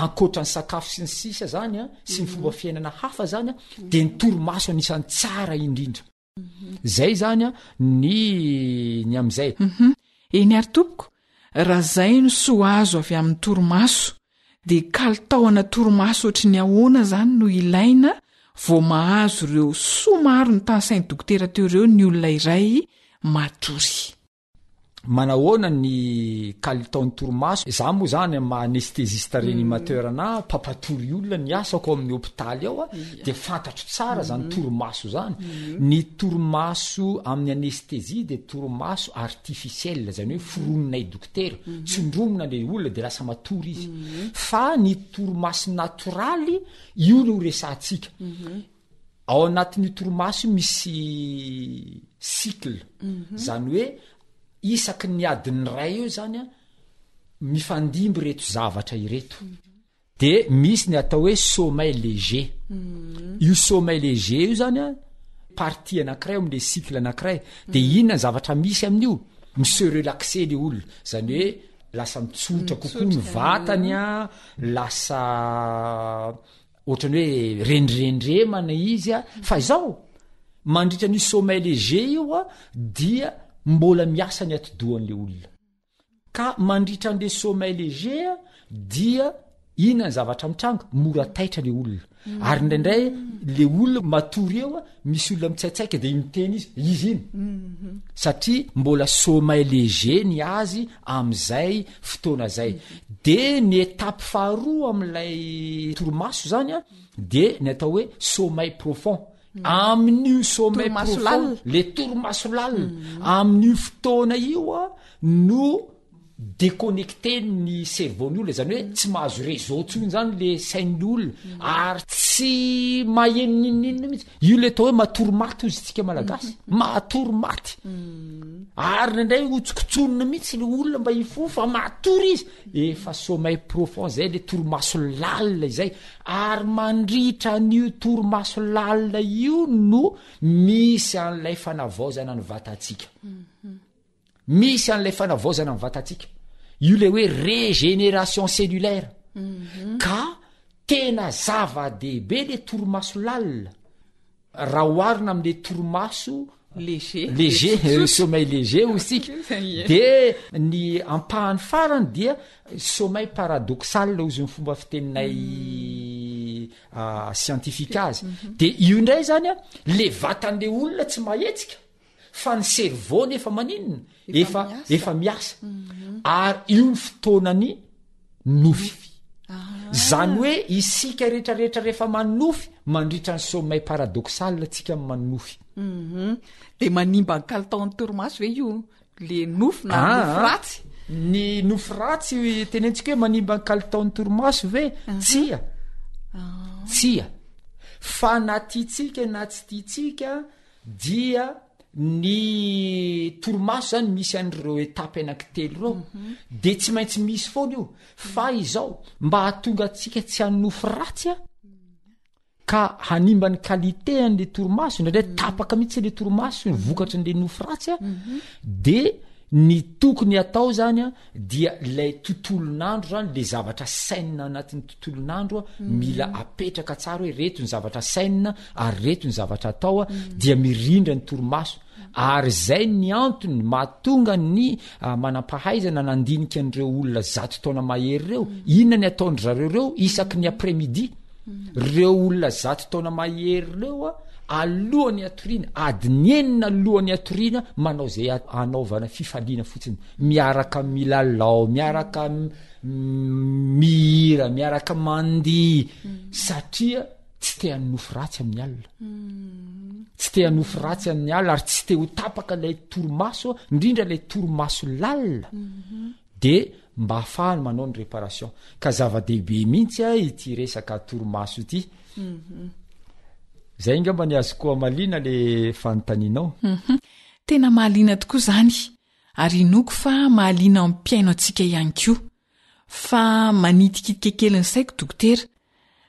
ankoatra ny sakafo sy ny sisa zany an, sy ny fomba fiainana hafa zany an, de ny torimaso anisan'ny tsara indrindra. Zay zany an ny ny am'izay. Hum eny ary tompoko, raha zay no soa azo avy amin'ny torimaso, dia kalitaona torimaso ohatry ny ahoana zany no ilaina vao mahazo ireo soa maro notanisain'i dokotera teo ireo ny olona iray matory? Manahoana ny kalitaon'ny torimaso? Za moa zany amin'ny maha anesthésiste réanimateur ana, mpampatory olona ny asako ao amin'ny hopitaly ao a, de fantatro tsara zany torimaso zany. Ny torimaso amin'ny anesthésie de torimaso artificiel, zany hoe foroninay dokotera, tsindromina le olona de lasa matory izy. Fa ny torimaso natoraly, io no resahantsika. Ao anatin'io torimaso io misy cycle, zany hoe isaky ny adiny iray eo zany an, mifandimby ireto zavatra ireto. De misy ny atao hoe sommeil léger. Io sommeil léger io zany an, partie anankiray ao am'le cycle anankiray. De inona ny zavatra misy amin'io? Mi-se relaxer le olona, zany hoe lasa mitsotra kokoa ny vatany an, lasa Ohatran'ny hoe rendrendremana izy a, fa izao, mandritra an'io sommeil léger io a, dia mbola miasa ny atidohan'le olona. Ka mandritra an'le sommeil léger a, dia inona ny zavatra mitranga? Mora taitra le olona. Ary indraindray le olona matory eo a, misy olona mitsaitsaika de miteny izy, izy iny. Satria mbola sommeil léger ny azy am'izay fotoana zay. De ny étape faharoa am'ilay torimaso zany a, de ny atao hoe sommeil profond. Amin'io sommeil Torimaso profond, lalina. le torimaso lalina, amin'io fotoana io a no déconnecté ny cerveau-ny olona, zany hoe tsy mahazo réseau tsony zany le sain'ny olona ary tsy maheno n'inon'inona mihitsy. Io le atao hoe matory maty hozy tsika malagasy, matory maty. Ary indraindray hotsokotsorina mihitsy le olona mba hifoha fa matory izy, efa sommeil profond zay le torimaso lalina izay, ary mandritra an'io torimaso lalina io no misy an'ilay fanavaozana ny vatantsika. Misy an'ilay fanavaozana ny vatantsika. Io le hoe régénération cellulaire. Ka tena zava-dehibe le torimaso lalina raha oharina am'le torimaso Léger. léger, Tsotsotra. sommeil léger hoy isika. De ny ampahany farany dia sommeil paradoxal hozy ny fomba fiteninay scientifique azy. De io indray zany a, le vatan'le olona tsy mahetsika Fa ny cerveau-ny efa maninona? Efa efa miasa. Ary io ny fotoanan'ny nofy. Zany hoe isika rehetrarehetra rehefa manonofy, mandritra ny sommeil paradoxal tsika manonofy. De manimba ny kalitaon'ny torimaso ve io le nofy na nofy ratsy? Ny nofy ratsy tenentsika hoe manimba ny kalitaon'ny torimaso ve? Tsia. Tsia. Fa na tiantsika na tsy tiantsika Dia ny torimaso zany misy an'ireo étape anankitelo ireo, de tsy maintsy misy foana io, fa izao mba hahatonga antsika tsy hanonofy ratsy a, Ka hanimba ny qualité an'le torimaso, indraindray tapaka mihitsy le torimaso vokatry n'le nofy ratsy a, de ny tokony atao zany a dia lay tontolon'andro zany, le zavatra sainina anatin'ny tontolon'andro a, mila apetraka tsara hoe reto ny zavatra sainina ary reto ny zavatra atao a, dia mirindra ny torimaso. Ary zay ny antony mahatonga ny manampahaizana nandinika an'ireo olona zato taona mahery ireo, inona ny ataon-dry zareo ireo isaky ny après midi? Reo olona zato taona mahery reo a, alohan'ny hatoriana, adiny enina alohan'ny hatoriana, manao zay anaovana fifaliana fotsiny, miaraka milalao, miaraka mihira, miaraka mandihy, satria tsy te hanonofy ratsy amin'ny alina. Tsy te hanofy ratsy amin'ny alina ary tsy te ho tapaka ilay torimaso, indrindra ilay torimaso lalina. De mba ahafahany manao ny réparation. Ka zava-dehibe mihitsy a ity resaka torimaso ity. Zay angamba ny azoko hamaliana le fanontanianao. Tena mahaliana tokoa izany, ary inoako fa mahaliana ny mpihaino antsika ihany koa. Fa manitikitika kely ny saiko dokotera,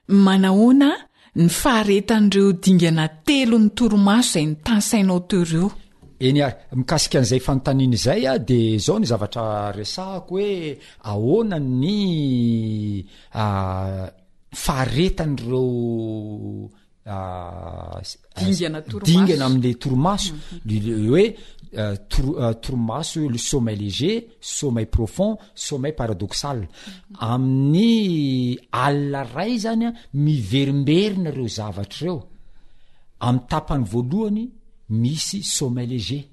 manahoana ny faharetan'ireo dingana telon'ny torimaso izay notanisainao teo ireo? Eny ary, mikasika an'izay fanontaniana izay de izao ny zavatra resahako hoe ahoana ny faharetan'ireo Dingana torimaso. Dingana amin'le torimaso. Le hoe torimaso le sommeil léger, sommeil profond, sommeil paradoxal. Amin'ny alina ray zany a, miverimberina ireo zavatra ireo. Amin'ny tapany voalohany misy sommeil léger.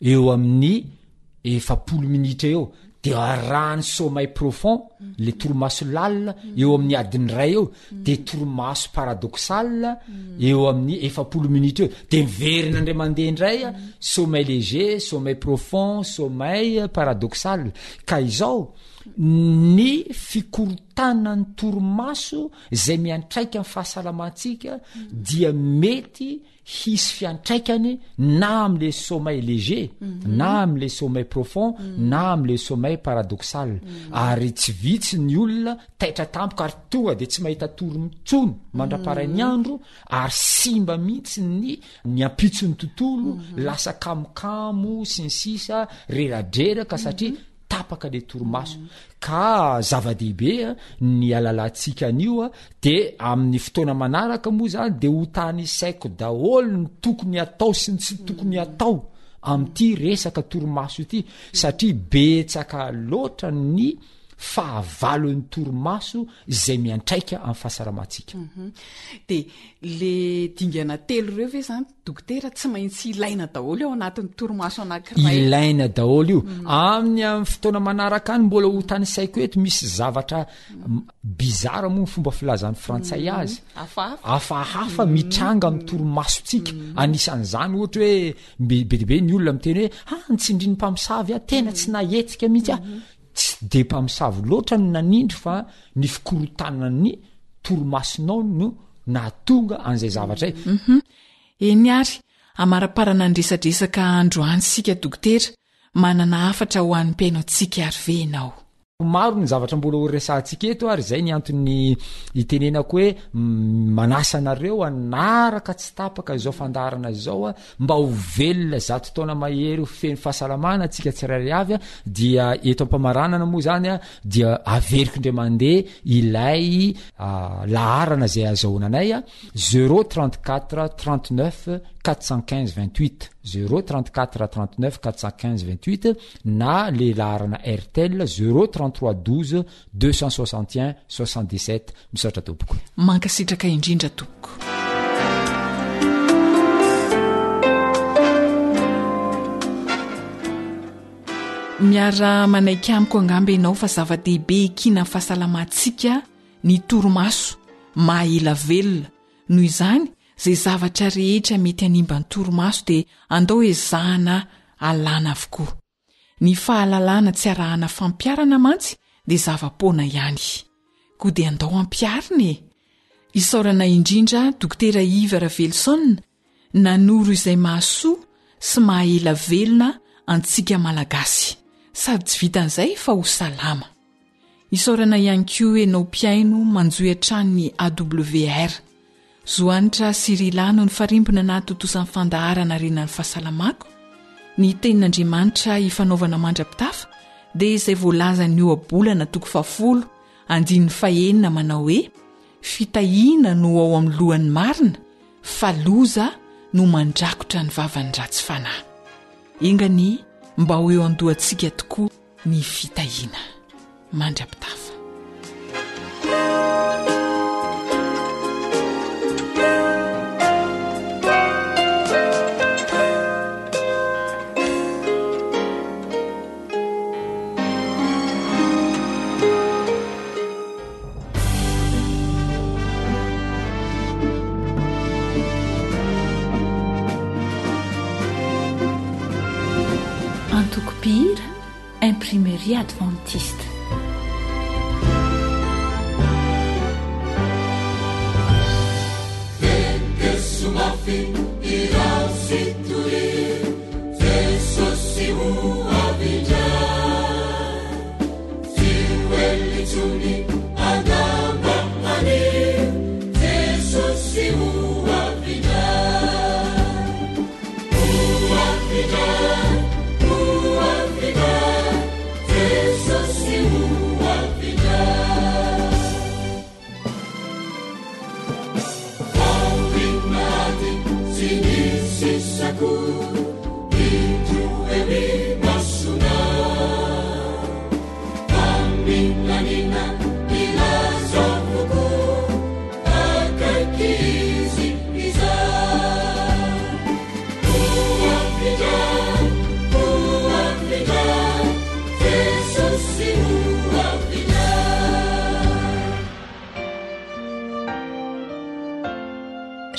Eo amin'ny 40 minitra eo de arahan'ny sommeil profond, le torimaso lalina eo amin'ny adiny iray eo, de torimaso paradoxal eo amin'ny 40 minitra eo, de miverina indray mandeha indray sommeil léger, sommeil profond, sommeil paradoxal. Ka izao, ny fikorontanan'ny torimaso izay miantraika amin'ny fahasalamantsika dia mety hisy fiantraikany na amle sommeil léger na amle sommeil profond na amle sommeil paradoxal. Ary tsy vitsy ny olona taitra tampoka ary tonga de tsy mahita tory mitsony mandraparain'ny andro ary simba mihitsy ny ny ampitson'ny tontolo, lasa kamokamo sy ny sisa, reradreraka satria tapaka le torimaso. Ka zava-dehibe ny alalantsika an'io de amin'ny fotoana manaraka moa zany de ho tanisaiko daholo ny tokony atao sy ny tsy tokony atao amin'ity resaka torimaso ity satria betsaka loatra ny fahavalon'ny torimaso izay miantraika amin'ny fahasalamantsika. De le dingana telo ireo ve zany Dokotera, tsy maintsy ilaina daholo ao anatin'ny torimaso anankiray. Ilaina daholo io. Amin'ny amin'ny fotoana manaraka any mbola ho tanisaiko eto misy zavatra bizarre moa ny fomba filazan'ny frantsay azy. Hafahafa. Hafahafa mitranga amin'ny torimasontsika. Anisan'izany ohatra hoe be be dia be ny olona miteny hoe ah nitsindrin'ny mpamosavy aho, tena tsy nahetsika mihitsy aho. Tsy dia mpamosavy loatra no nanindry fa ny fikorontanan'ny torimasonao no nahatonga an'izay zavatra izay. Hum. Eny ary, amaraparana ny resadresaka androany isika Dokotera, manana hafatra ho an'ny mpihaino antsika ary ve ianao? Maro ny zavatra mbola ho resahantsika eto ary izay ny antony itenenako hoe manasa anareo hanaraka tsy tapaka izao fandaharana izao mba ho velona zato taona mahery ho feno fahasalamana antsika tsirairay avy dia eto am-pamaranana moa izany dia averiko indray mandeha ilay laharana izay azahoana anay zéro 34 39 415 28 zéro 34 39 415 28 na le laharana Airtel zéro 33 12 261 77 misaotra tompoko. Mankasitraka indrindra tompoko. Miara manaiky amiko angamba ianao fa zava-dehibe ekina amin'ny fahasalamantsika ny torimaso maha ela velona. Noho izany, izay zavatra rehetra mety hanimba ny torimaso dia andao ezahana alana avokoa. Ny fahalalana tsy arahana fampiharana mantsy dia zava-poana ihany. Koa dia andao ampiharina e! Isaorana indrindra Dokotera Yves Raveloson nanoro izay mahasoa sy maha ela velona antsika Malagasy. Sady tsy vitan'izay fa ho salama. Isaorana ihany koa ianao mpihaino manjohy hatrany ny AWR. Zo Hanitra sy Rila no nifarimbona nahatontosa ny fandaharana Harena ny Fahasalamako. Ny Tenin'Andriamanitra ifanaovana mandra-pitafa dia izay voalazan'ny Ohabolana toko fahafolo andininy fahenina manao hoe, Fitahiana no ao amin'ny lohan'ny marina, fa loza no mandrakotra ny vavan'ny ratsy fanahy. Enga anie mba ho eo an-dohantsika tokoa ny fitahiana. Mandra-pitafa. Antoko mpihira, Imprimerie Adventiste.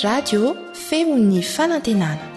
Radio Feon'ny Fanantenana.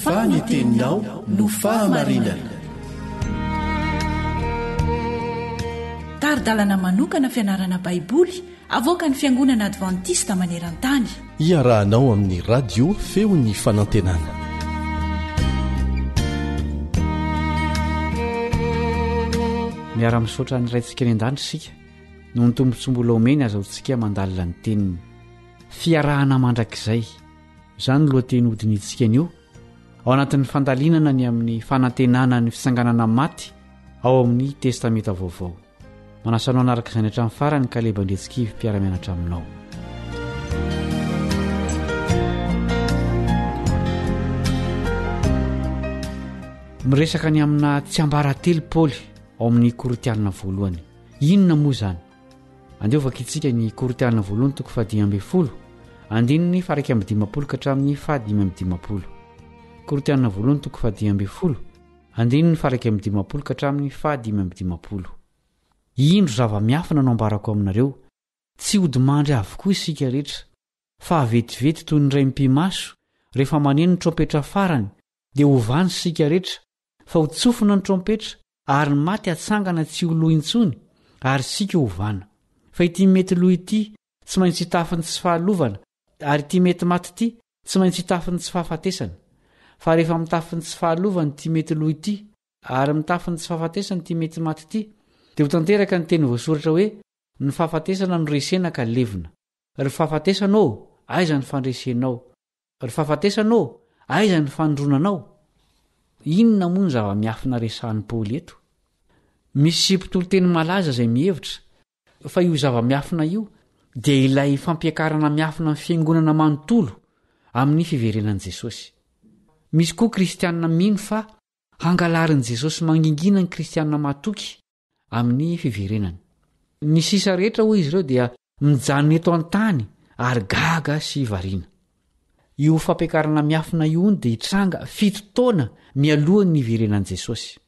Fa ny teninao no fahamarinana. Tari-dalana manokana fianarana Baiboly avoakan'ny Fiangonana Advantista maneran-tany. Iarahanao amin'ny Radio Feon'ny Fanantenana. Miara-misaotra ny Raintsika any an-danitra isika noho ny tombontsoa mbola omeny azahoantsika mandalina ny teniny. Fiarahana mandrakizay. Izany no lohateny hodinihintsika anio ao anatin'ny fandalinana ny amin'ny fanantenana ny fitsanganana maty ao amin'ny Testamenta Vaovao. Manasa anao hanaraka izany hatramin'ny farany Kaleba Andriantsikivy mpiara-mianatra aminao. Miresaka ny amina tsiambaratelo Paoly ao amin'ny Korintianina voalohany. Inona moa izany? Andeha ho vakintsika ny Korintiana voalohany toko faha-15, andininy faha-51 ka hatramin'ny faha-55. Korintiana voalohany toko faha-15, andininy faha-51 ka hatramin'ny faha-55. Indro zava-miafina no ambarako aminareo, tsy hodimandry avokoa isika rehetra, fa vetivety toy ny raim-pimaso, rehefa maneno ny trompetra farany, dia hovany isika rehetra, fa ho tsofina ny trompetra, ary ny maty hatsangana tsy ho lo intsony, ary isika hovana. Fa ity mety lo ity tsy maintsy hitafy ny tsy fahalovana, ary ity mety maty ity tsy maintsy hitafy ny tsy fahafatesana. Fa rehefa mitafy ny tsy fahalovana ity mety lo ity, ary mitafy ny tsy fahafatesana ity mety maty ity, dia ho tanteraka ny teny voasoratra hoe, Ny fahafatesana no resena ka levona. Ry fahafatesana ô, aiza ny fandresenao? Ry fahafatesana ô, aiza ny fanindronanao? Inona moa ny zava-miafina resahin'i Paoly eto? Misy mpitoriteny malaza izay mihevitra fa io zava-miafina io dia ilay fampiakarana miafina ny fiangonana manontolo amin'ny fiverenan'i Jesosy. Misy koa kristianina mino fa. Hangalarin'i Jesosy mangingina ny kristiana matoky amin'ny fiverenany. Ny sisa rehetra hoy izy ireo dia mijanona eto an-tany ary gaga sy variana. Io fampiakarana miafina io hono dia hitranga fito taona mialohan'ny hiverenan'i Jesosy.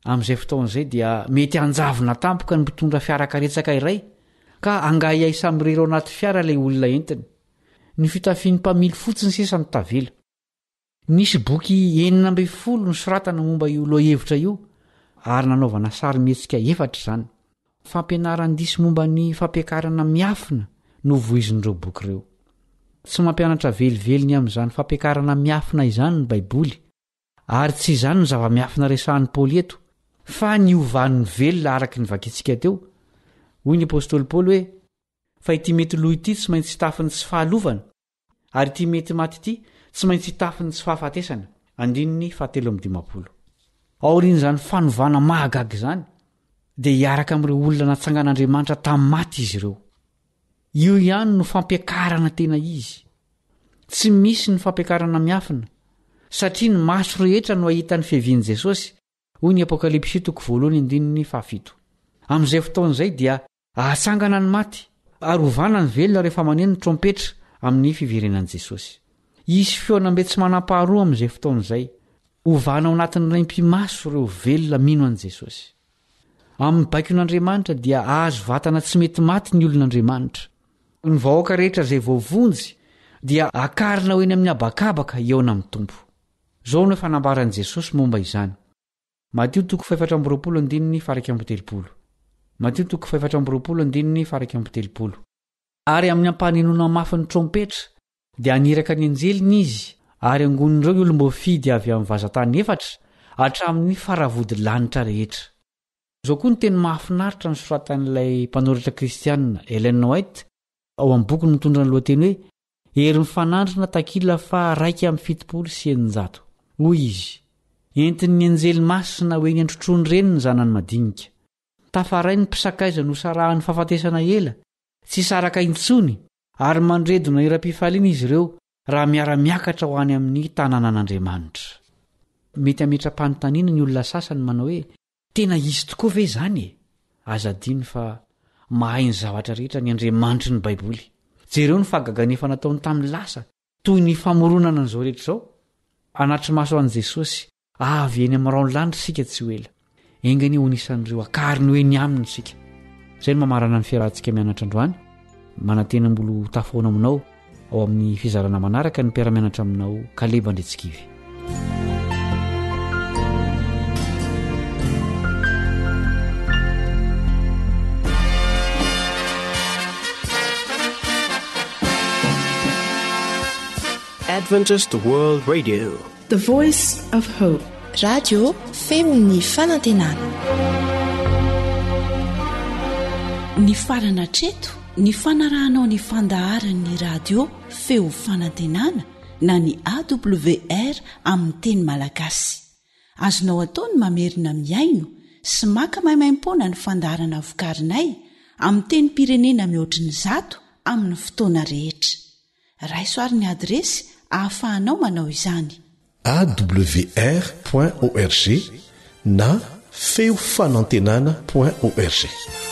Amin'izay fotoana izay dia mety hanjavona tampoka ny mpitondra fiara karetsaka iray ka hangahiahy samirery ao anaty fiara ilay olona entiny. Ny fitafian'ny mpamily fotsiny sisa no tavela. Nisy boky 16 nosoratana momba io lohahevitra io ary nanaovana sarimihetsika efatra izany. Fampianaran-diso momba ny fampiakarana miafina no voizin'ireo boky ireo. Tsy mampianatra velively ny amin'izany fampiakarana miafina izany ny Baiboly, ary tsy izany no zava-miafina resahin'i Paoly eto, fa ny hovan'ny velona araka ny vakintsika teo. Hoy ny apostoly Paoly hoe, Fa ity mety lo ity tsy maintsy tafin'ny tsy fahalovana, Ary ity mety maty ity tsy maintsy hitafy ny tsy fahafatesana. Andininy fahatelo amby dimampolo. Aorian'izany fanovana mahagaga izany, dia hiaraka amin'ireo olona natsangan'Andriamanitra tamin'ny maty izy ireo. Io ihany no fampiakarana tena izy. Tsy misy ny fampiakarana miafina, satria ny maso rehetra no hahita ny fiavian'i Jesosy, hoy ny Apokalypsy toko voalohany andininy fahafito. Amin'izay fotoana izay dia Hahatsangana ny maty, ary hovana ny velona rehefa maneno ny trompetra amin'ny fiverenan'i Jesosy. Hisy fihaonambe tsy manam-paharoa amin'izay fotoana izay. Hovana ao anatin'ny raim-pimaso ireo velona mino an'i Jesosy. Amin'ny baikon'Andriamanitra dia hahazo vatana tsy mety maty ny olon'Andriamanitra. Ny vahoaka rehetra izay voavonjy dia hakarina ho eny amin'ny habakabaka hihaona amin'ny Tompo. Izao no efa nambaran'i Jesosy momba izany. Matio toko fahefatra amby roapolo andininy faha-31. Matio toko fahefatra amby roapolo andininy faha-31. Ary amin'ny ampanenoana mafy ny trompetra, dia haniraka ny anjeliny izy, ary hangonin'ireo ny olom-boafidy avy amin'ny vazan-tany efatra, hatramin'ny faravodilanitra rehetra. Izao koa ny teny mahafinaritra nosoratan'ilay mpanoratra kristianina Ellen White ao amin'ny bokiny mitondra ny lohateny hoe Hery mifanandrina takila faha 671. Hoy izy, Entin'ny anjely masina ho eny an-trotroany reny ny zanany madinika. Tafaray ny mpisakaiza nosarahan'ny fahafatesana ela, tsy hisaraka intsony, ary mandredona hiram-pifaliana izy ireo raha miara-miakatra ho any amin'ny tanànan'Andriamanitra. Mety hametra-panontaniana ny olona sasany manao hoe, Tena hisy tokoa ve izany e? Aza adino fa mahay ny zavatra rehetra ny Andriamanitry ny Baiboly. Jereo ny fahagagana efa nataony tamin'ny lasa, toy ny famoronana an'izao rehetra izao. Hanatri-maso an'i Jesosy avy eny amin'ny rahon'ny lanitra isika tsy ho ela. Enga anie ho anisan'ireo hakariny ho eny aminy isika. Izay no mamarana ny fiarahantsika mianatra androany. Manantena mbola ho tafahoana aminao ao amin'ny fizarana manaraka ny mpiara-mianatra aminao Kaleba Andriantsikivy. Adventist World Radio. The Voice of Hope. Radio feon'ny fanantenana. Nifarana hatreto ny fanarahanao ny fandaharan'ny radio feo fanantenana na ny AWR amin'ny teny malagasy. Azonao atao ny mamerina mihaino sy maka maimaimpoana ny fandaharana vokarinay amin'ny tenim-pirenena mihoatry ny zato amin'ny fotoana rehetra. Raiso ary ny adiresy ahafahanao manao izany. Awr point org na feo fanantenana point org.